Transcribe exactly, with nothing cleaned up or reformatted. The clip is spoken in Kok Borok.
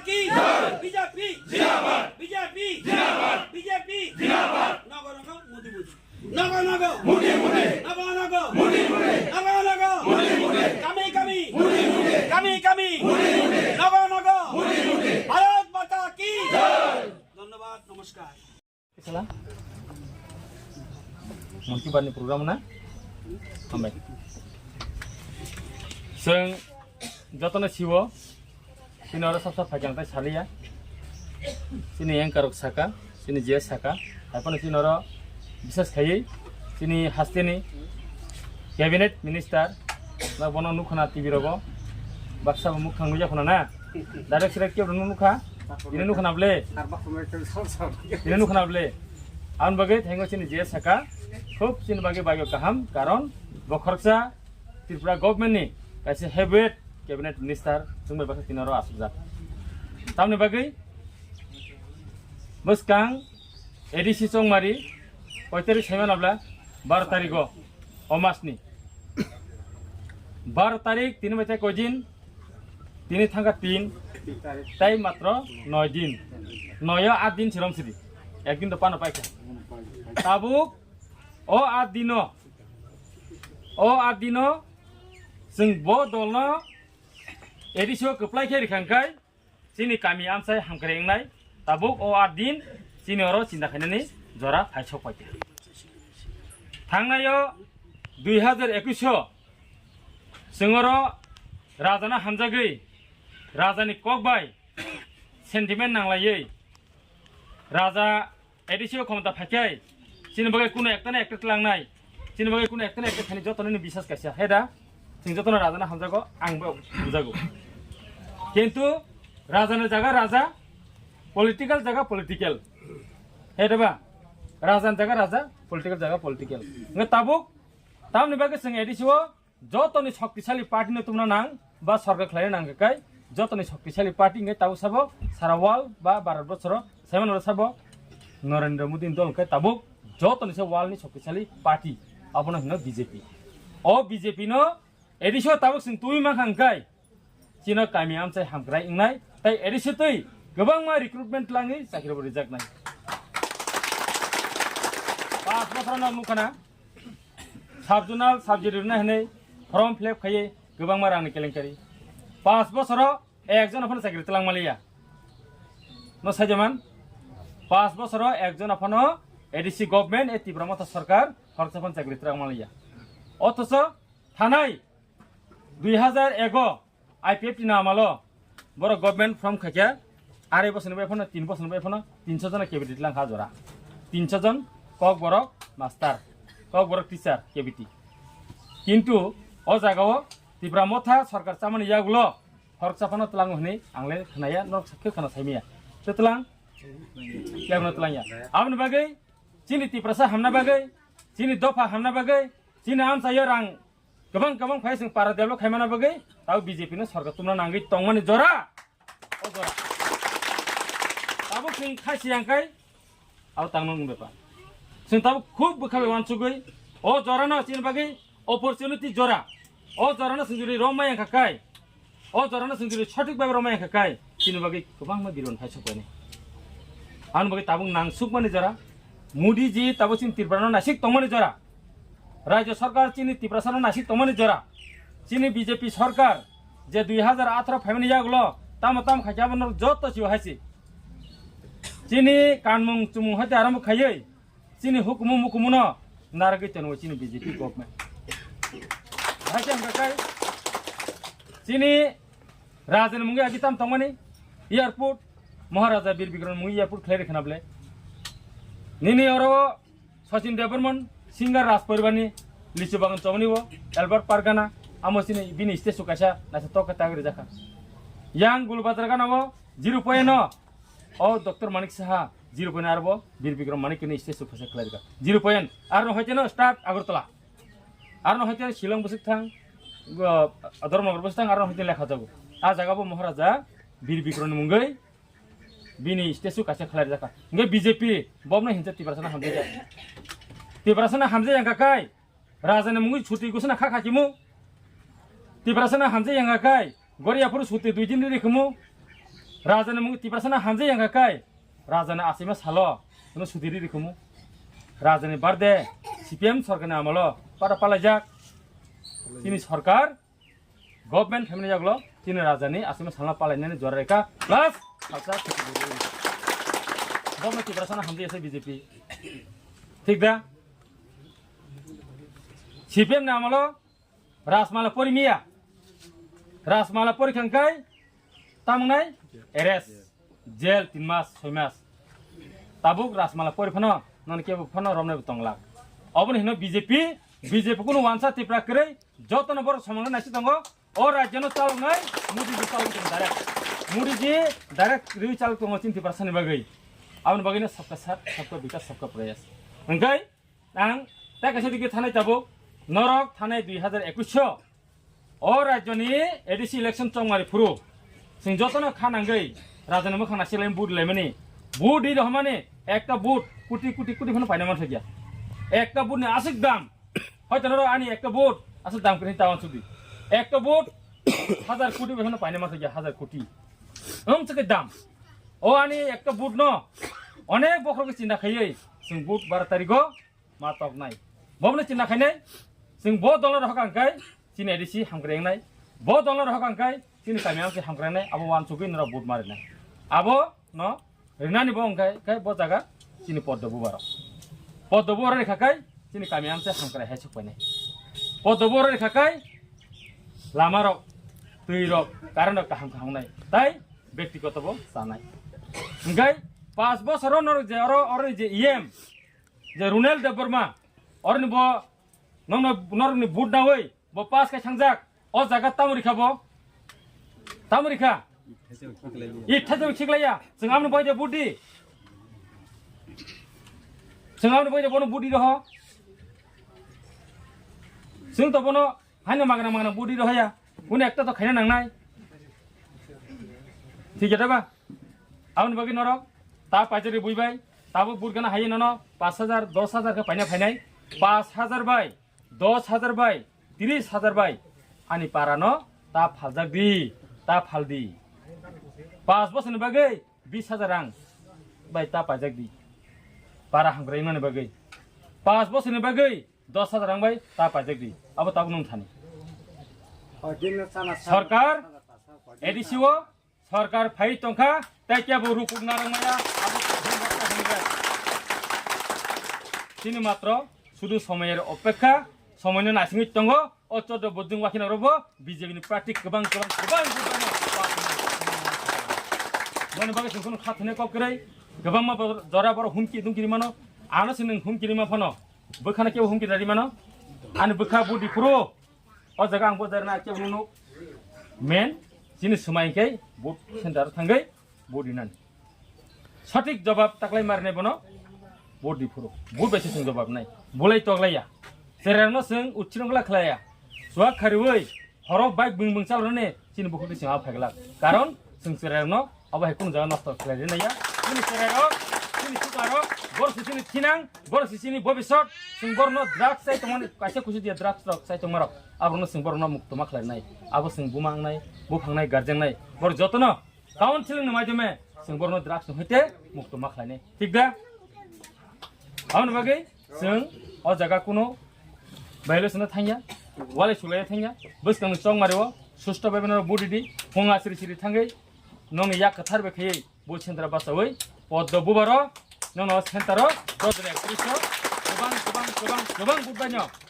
কি? জয়। বিজেপি। জিন্দাবাদ। বিজেপি। জিন্দাবাদ। বিজেপি। জিন্দাবাদ। নগো নগো মুদি মুদি। নগো নগো। মুদি মুদি। নগো নগো। মুদি মুদি। নগো নগো। মুদি মুদি। কামি কামি। মুদি মুদি। কামি কামি। মুদি মুদি। নগো নগো। মুদি মুদি। ভারত মাতা কি? জয়। ধন্যবাদ, নমস্কার। Sala. Mon ki Baat ni program na? Hambai. Chwng jotono siwo, chini oro sabsa phaikang tai saliya. Chini anchor rok saka, chini G S saka. Haiphano chini oro bisas khaiwi, chini hasteni cabinet minister, na bono nukhana T V rogo. Baksa bo mukhang nuya khuna na. Direct sira kebo nukha. Ini nukha na ble. Ini nukha na ble. Ang bagwi thango chini G S saka. Khub chini bagwi bagwi kaham. Karon bo khoroksa Tripura government ni kaisa heavyweight cabinet minister chwngbai baksa tini oro asukjak. Tamni bagwi bwskang A D C Chongmari poitari saimano bla baro tarigo o mas ni. Baro tarik tini bai tai koi din? Tini thangkha tin, tai matro noi din. Noyo at din sirom sidi. Ekdin to pano paikha. Tabuk o at dino, o at dino chwng bo dolno A D C o kwplai khe rikha hwnkhe chini kami amchai hamkrai wngnai. Tabuk o at din chini oro chinta khainani jora phai sok paikha. Thangnaio dui hazar ekush o chwng oro rajano hamjagwi, rajani kok bai sentiment nanglaiwi, raja A D C o khomota phaikhai, chini bagwi kuno ekta na ekta tlangnai, chini bagwi kuno ekta na ekta thani jotono ni bisas kaisa, he da? Chwng jotono rajano hamjago, ang bo hamjago. Kintu rajani jaga raja, political jaga political. He da ba? Rajani jaga raja, political jaga political. Nge tabuk, tamni bagwi chwng A D C o jotoni shoktisali party no tumna nang ba sorkar khlaina nang kai, jotoni shoktisali party hwnkhe tabuk sabo sara world ba Bharat borsoro saimano sabo Narendra Modi ni dol hwnkhe tabuk jotoni se world ni shoktisali party, abono hino B J P. O B J P no A D C o tabuk chwng twi mankha hwnkhe chino kami amchai hamkrai wngnai, tai A D C twi kwbangma recruitment twlangwi chakri bo rijaknai. Pas bosor no nukha na, sub zonal, sub zonal rwna hinwi form fill up khaiwi kwbangma rangni kelenkari. Pas bosoro ekjon aphano chakri twlang maliya. No saijaman, pas bosoro ekjon aphano A D C government e Tipra Motha sarkar khoroksa phano chakri twlang maliya. Othocho thanai dui hazar ego I P F T ni amalo borok government form khaikha, arai bosor ni bai phano, tin bosor ni bai phano tinso jona K B T lang ha jora. Tinso jon Kokborok master, Kokborok teacher K B T. Kintu o jaga o Tipra Motha sarkar chamani yagulo khoroksa phano twlango hwnwi ang le khnaya, norok sakhe khna saimaya. Te twlang? Kebo no twlangya. Aboni bagwi chini Tiprasa hamna bagwi, chini dopha hamna bagwi, chini amchaio rang kwbang kwbang phai chwng para develop khaimana bagwi, tabo B J P no sorkar tumna nangwi tongmani jora. O jora. Tabo chwng khaisi yang kai, abo tangno wng bepar. Chwng tabo khub bwkha bai wansugwi, o jora no chini bagwi opportunity jora. O jora no chwng jodi romai yang kha kai, o jora no chwng jodi sothik bai romai yang kha kai, chini bagwi kwbangma biron phai sokmani. Aboni bagwi tabuk nangsukmani jora, Modi ji tabuk chini Tripura no nasik tongmani jora. Rajya sarkar chini Tiprasa no nasik tongmani jora. Chini B J P sarkar je dui hazar atharo phaimani yagulo tamo tamo khaikhe abono joto sio haisi. Chini kanmung chumung hoite arambo khaiwi chini hukumu mukumu no naragwi tongo chini B J P government. Haikhe hwnkha khe chini rajani mungwi agi tam tongmani airport, Maharaja Bir Bikram mungwi airport khlai rikha na bwle. Nini oro Sachin Debbarman, singer Raj Poribarni lichu bagan chomani o Albert Park gana, amo chini bini statue kaisa naithotok khe tagwi rijak kha. Yang Gulbazar gana o zero point o, o Doctor Manik Saha zero point arbo Bir Bikram Manik ni statue kaisa khlai rijak. Zero point, arno hoite no start Agartala. Arno hoite Shillong bwswk thang, o, Dharmanagar bwswk thang, arno hoite lekha jago. A jaga bo Maharaja Bir Bikram ni mungwi bini statue kaisa khlai rijak kha. Hwnkhe B J P bobno hinsa Tiprasano hamjaya. Tiprasano hamjaya wngkha kai, rajani mungwi chuti gusana kha kha kimu. Tiprasano hamjaya wngkha kai, goriya phuru chuti dui din ri khimu. Raja ni mung Tiprasa no hamjai yang kai. Raja ni asima salo. Kuno sudiri rikumu. Raja ni birthday. C P M sorkar ni amalo. Para palaijak. Tini sorkar. Government family jaglo. Tini raja ni asima salo palainani jora reka. Plus. Salsa. Government Tiprasa no hamjai asa B J P. Thik da? C P M ni amalo. Rajmala pori miya. Rajmala pori khangkai tamungnai arrest. Jail tin mas, soi mas. Tabuk Rajmala pori phano, nani kebo phano romnai bo tonglak. Oboni hino B J P, B J P kunu wansa Tipra kwrwi, jotono borok somangno naisi tongo. O rajyono chaloknai, Modi ji chalok tongo direct. Modi ji direct rwi chalok tongo chini Tiprasani bagwi. Aboni bagwino sabka sat, sabka bikas, sabka prayas. Hingkai, Ang tei kaisa digi thanai tabuk, norok thanai dui hazar ekwis o, o rajyoni A D C election chongmari phuru, chwng jotono kha nangwi rajani mwkhang nasilai vote laimani, vote di rohmani, ekta vote koti koti koti phano paina mansakya, ekta vote ni aswk dam, hoito norok ani ekta vote aswk dam kwrwi ta wansukdi, ekta vote hazar koti bai phano paina mansakya, hazar koti, wng chwkhe dam, o ani ekta vote no onek bokhorok chinta khaiwi chwng vote baro tarikh o, ma toknai. Boboni chinta khainai, chwng bo dolno rohor kha hwnkhe chini A D C hamkrai wngnai. Bo dolno rohor kha hwnkhe chini kami ang se hamkrai wngnai. Abo wansugwi norok vote ma rinai. Abo no rinani bo hwnkhe khe bo jaga chini poddo bubarok. Poddo bubarok rikha khe chini kami ang se hamkrai hai sokpainai. Poddo bubarok rikha khe lamarok, twirok, current rok kaham kaham wngnai. Tai bektigoto bo chanai. Hwnkhe paanch bosoro norok je oro, oro je E M je Runel Debbarma, oroni bo nokno norokni vote nawi bo pass khai thangjak. O jaga tamo rikha bo? Tamo rikha? Itha jabo khiklaiya. Chwng amni boide vote di. Chwng amni boide bono vote di roho. Chwng to bono haino magana magana vote di rohaya. Kunu ekta to khaina nangnai. Thik ya ba? Aboni bagwi norok ta paijak ri buibai, tabuk burgana haye nono paanch hajar, dos hajar khe paina phainai, paanch hajar bai, dos hajar bai, tris hajar bai, ani para no ta phaljak di, ta phaldi. Paanch bosor ni bagwi bis hajar rang bai ta paijak di, para hamkrai mani bagwi. Paanch bosor ni bagwi dos hajar rang bai ta paijak di, abo tabuk nung thani. Sorkar, A D C o, Sorkar phai tongkha, tei kebo rukuk narang maya, abo khe hwnba khe hwnba. Chini matro sudu somoyni opekha, somoyno naisingwi tongo, o choddo bojong wakhina robo B J P ni party kwbang, kwbang, kwbang, kwbang. Boni bagwi chwng kheno kha thani kok kwrwi, kwbangma bo-, jora borok humki dumki rimano, ano se nwng humki rima phano, bwkhano kebo humki rima mano, ani bwkha budi phuru. O jaga ang bo jarna kebo nuk. Men, chini swmai khe vote center thangwi vote rinani. Sothik jawab taklai marnai bono vote di phuru. Vote bai se chwng jawab nai. Bulai toklaiya. Chererno chwng uchrwngla khlaiya. Suak khariwi horo bike bwng bwng chalrwne chini bukhukni chwng a phaiglak. Karon chwng chererno Abo hai kunu jaga nosto khlai rwnai ya. Chini cherai rok, chini chuka rok, boro se chini thinang, boro se chini bobisot, chwng borno drugs chai tongmani, kaisa kusu dia drugs rok chai tongma rok. Aborno chwng borno mukto ma khlai nai. Abo chwng buma wngnai, buphang nai, guardian nai. Boro jotono counseling ni maidhyome chwng borno drugs ni hoite mukto ma khlai nai. Thik da? Aboni bagwi chwng o jaga kunu violation no thangya, walai sulai thangya, bwskang ni chongmari o susto bai bono budi di, phung asiri siri thangwi, nongni yak kwthar bai khaiwi bo chentra bachawi, poddo bubaro, nono center o, dodre ektrish o, kwbang, kwbang, kwbang, kwbang budbai no.